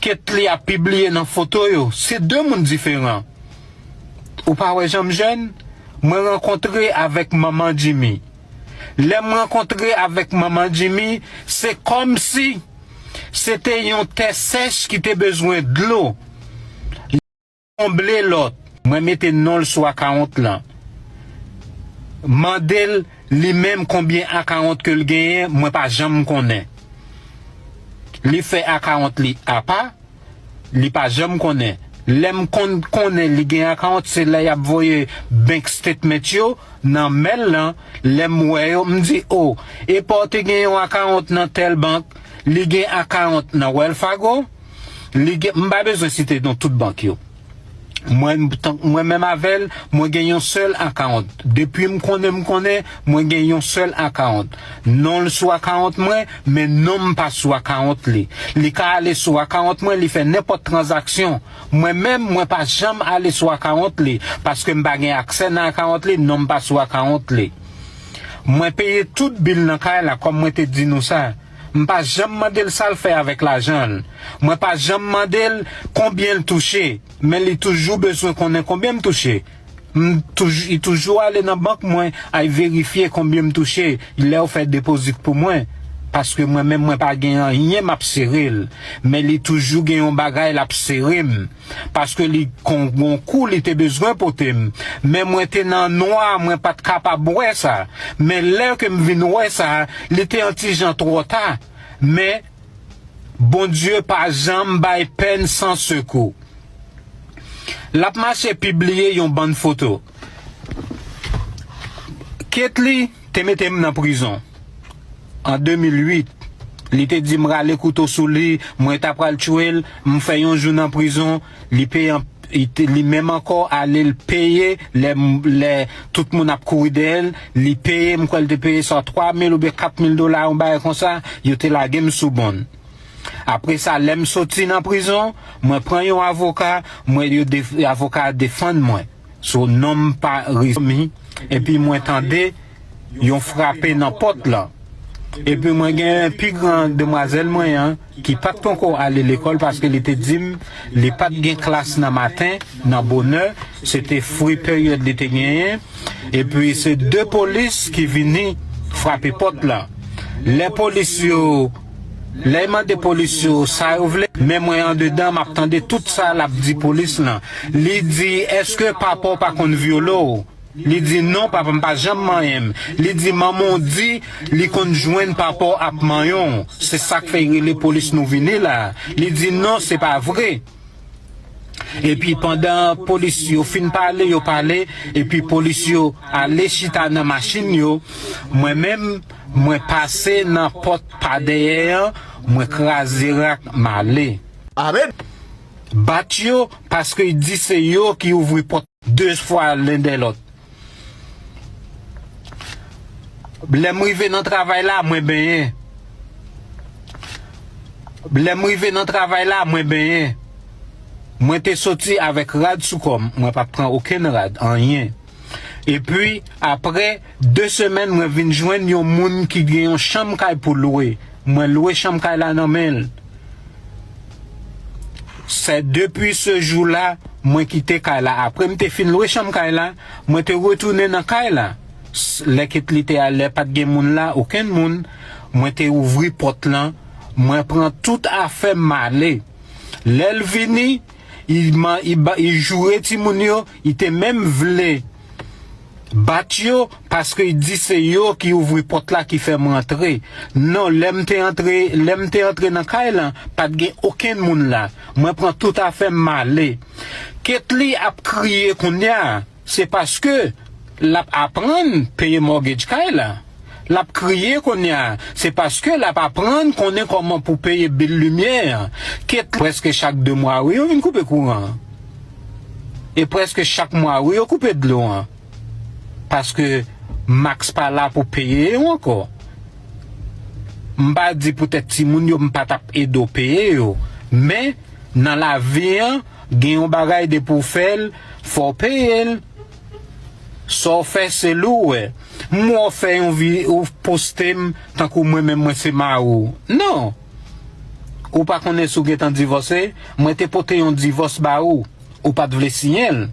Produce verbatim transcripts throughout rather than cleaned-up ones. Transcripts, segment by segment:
Ketly ap pibliye nan foto yo, se de moun diferan. Ou pa wè jan m jèn? Mwen rankontre avèk manman Jimmy. Lè m rankontre avèk manman Jimmy, se kòmsi se te yon tè sèch ki te bezwen dlo. Konble lòt. Mwen mete non l sou akawont lan. Mande l li menm konbyen akawont ke l genyen, mwen pa janm konnen. Li fè akawont li apa, li pa janm konnen. Lè m konn konnen li gen akawont, se lè y ap voye bank statement yo nan mail lan, lè m wè yo, m di, "O, epa w te gen yon akawont nan tèl bank, li gen akawont nan Wells Fargo, li gen," m pa bezwen site non tout bank yo. Mwen, tan, mwen menm avè l, mwen gen yon sèl akawont. Depi m konnen, m konnen, mwen gen yon sèl akawont. Non l sou akawont mwen, men non m pa sou akawont li. Li ka ale sou akawont mwen, li fè nenpòt tranzaksyon. Mwen menm, mwen pa janm ale sou akawont li, paske m pa gen aksè nan akawont li, non m pa sou akawont li. Mwen peye tout bil nan kay la, kòm mwen te di nou sa. M pa janm mande l sa l fè avèk lajan l. Mwen pa janm mande l konbyen l touche, men li toujou bezwen konnen konbyen m touche. M toujou, li toujou ale nan bank mwen, al verifye konbyen m touche, lè yo fè depozit pou mwen. Paske mwen menm, mwen pa gen anyen, m ap sere l. Men li toujou gen yon bagay, l ap sere m. Paske li kon, gon kou li te bezwen pote m. Men mwen te nan nwa, mwen pa t kapab wè sa. Men lè ke m vin wè sa, li te yon ti jan twò ta. Men Bondye pa janm bay pèn san sekou. L ap mache pibliye yon bann foto. Ketly te mete m nan prizon an de mil uit. Li te di m rale kouto sou li, mwen ta pral tchwe l, m fè yon jou nan prizon, li peye an, li te, li menm ankò ale l peye, lè m, lè tout moun ap kouri dèyè l, li peye, m kwè l te peye swa twa mil oubyen kat mil dola, yon bagay konsa, yo te lage m sou bond. Apre sa, lè m soti nan prizon, mwen pran yon avoka, mwen, yo def-, avoka a defann mwen. So, non m pa ri, epi mwen tande yon frape nan pòt lan. Epi mwen gen pi gran demwazèl mwen an, ki pa t poko ale lekòl, paske li te di m li pa t gen klas nan maten, nan bonè, se te free period li te genyen. Epi se de polis ki vini frape pòt lan. Lè polis yo, lè y mande polis yo sa yo vle, men mwen andedan, m ap tande tout sa l ap di polis lan. Li di, "Èske papa w pa konn vyole w?" Li di, "Non, papa m pa janm manyen m." Li di, "Manman w di li konn jwenn papa w ap manyen w. Se sa k fè y rele polis nou vini la." Li di, "Non, se pa vre." Epi pandan polis yo fin pale, yo pale, epi polis yo ale chita nan machin yo, mwen menm, mwen pase nan pòt pa dèyè an, mwen kraze rak, m ale. Amèn. Bat yo, paske y di se yo ki ouvri pòt de fwa len dè lòt. Lè m rive nan travay la, mwen benyen. Lè m rive nan travay la, mwen benyen. Mwen te soti avèk rad sou kò m. Mwen pa t pran okenn rad, anyen. Epi, apre de semèn, mwen vin jwenn yon moun ki gen yon chanm kay pou lwe. Mwen lwe chanm kay la nan men l. Se depi se jou la, mwen kite kay la. Apre m te fin lwe chanm kay la, mwen te retounen nan kay la. S-, lè Ketly te al, lè pa t gen moun la, okenn moun, mwen te ouvri pòt lan, mwen pran tout afè m, m ale. Lè l vini, li man-, li ba-, li joure timoun yo, li te menm vle bat yo, paske li di se yo ki ouvri pòt la ki fè m rantre. Non, lè m te antre, lè m te antre nan kay lan, pa t gen okenn moun la. Mwen pran tout afè m, m ale. Ketly ap kriye kounye a, se paske l ap aprann peye mortgage kay la. L ap kriye kounye a, se paske l ap aprann konnen kòman pou peye bil limyè an. Ketly, prèske chak de mwa, wi, yo vin koupe kouran an. E prèske chak mwa, wi, yo koupe dlo an. Paske Max pa la pou peye yo ankò. M pa di poutèt timoun yo, m pa t ap ede w peye yo. Men, nan lavi an, gen yon bagay depi w fè l, fò w peye l. Sa w fè, se li w wè. M wè w fè yon vi-, ou poste m tankou mwen menm mwen se mari w. Non. Ou pa konnen si w gentan divòse, mwen te pote yon divòs ba ou, ou pa t vle siyen l.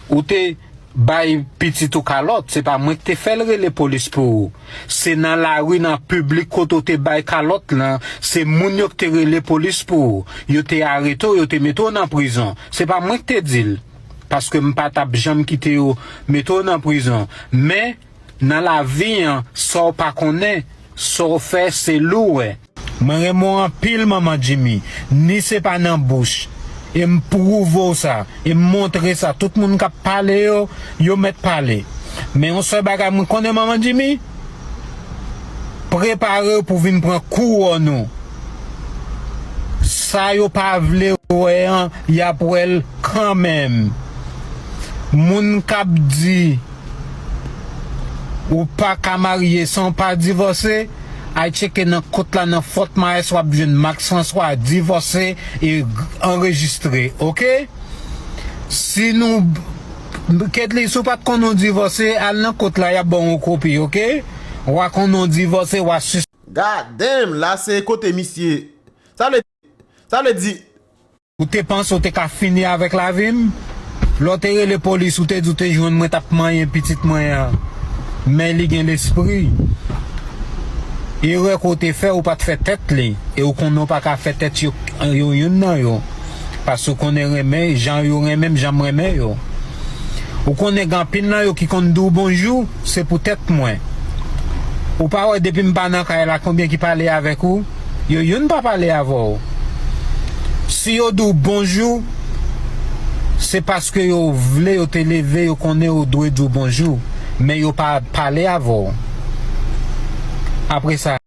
Ou te bay pitit ou kalòt, se pa mwen ki te fè l rele polis pou ou. Se nan lari, nan piblik kote w te bay kalòt lan, se moun yo ki te rele polis pou ou. Yo te arete w, yo te mete w nan prizon. Se pa mwen ki te di l, paske m pa t ap janm kite yo mete w nan prizon. Men, nan lavi an, sa w pa konnen, sa w fè, se li w wè. Mwen renmen w anpil, Manman Jimmy. Ni se pa nan bouch. E m pwouve w sa. E m montre sa. Tout moun k ap pale yo, yo mèt pale. Men yon sèl bagay mwen konnen, Manman Jimmy, prepare w pou vin pran kouwòn ou. Sa yo pa vle wè an, y ap wè l kanmenm. Moun k ap di ou pa ka marye san w pa divòse, al tcheke nan kot la nan Fort Myers, w ap jwenn Max François divòse e anrejistre, oke? Si nou, Ketly, si w pa t konnen w divòse, al nan kot la, y ap ba w yon kopi, oke? W a konnen w divòse, w a sis. God damn, la se kote misye. Sa vle, sa vle di, Ou te panse w te ka fini avèk lavi m? Lè w te rele polis, ou te di w te jwenn mwen t ap manyen pitit mwen an. Men li gen lespri. Erè ke w te fè, ou pa t fè tèt li. E ou konnen w pa ka fè tèt yo, yo youn nan yo. Paske w konnen renmen, jan yo renmen m, jan m renmen yo. Ou konnen gen anpil nan yo ki konn di w bonjou, se pou tèt mwen. Ou pa wè depi m pa nan kay la, konbyen ki pale avèk ou? Yo youn pa pale avè w. Si yo di w bonjou, se paske yo vle, yo te leve, yo konnen yo dwe di w bonjou, men yo pa pale avè w. Apre sa,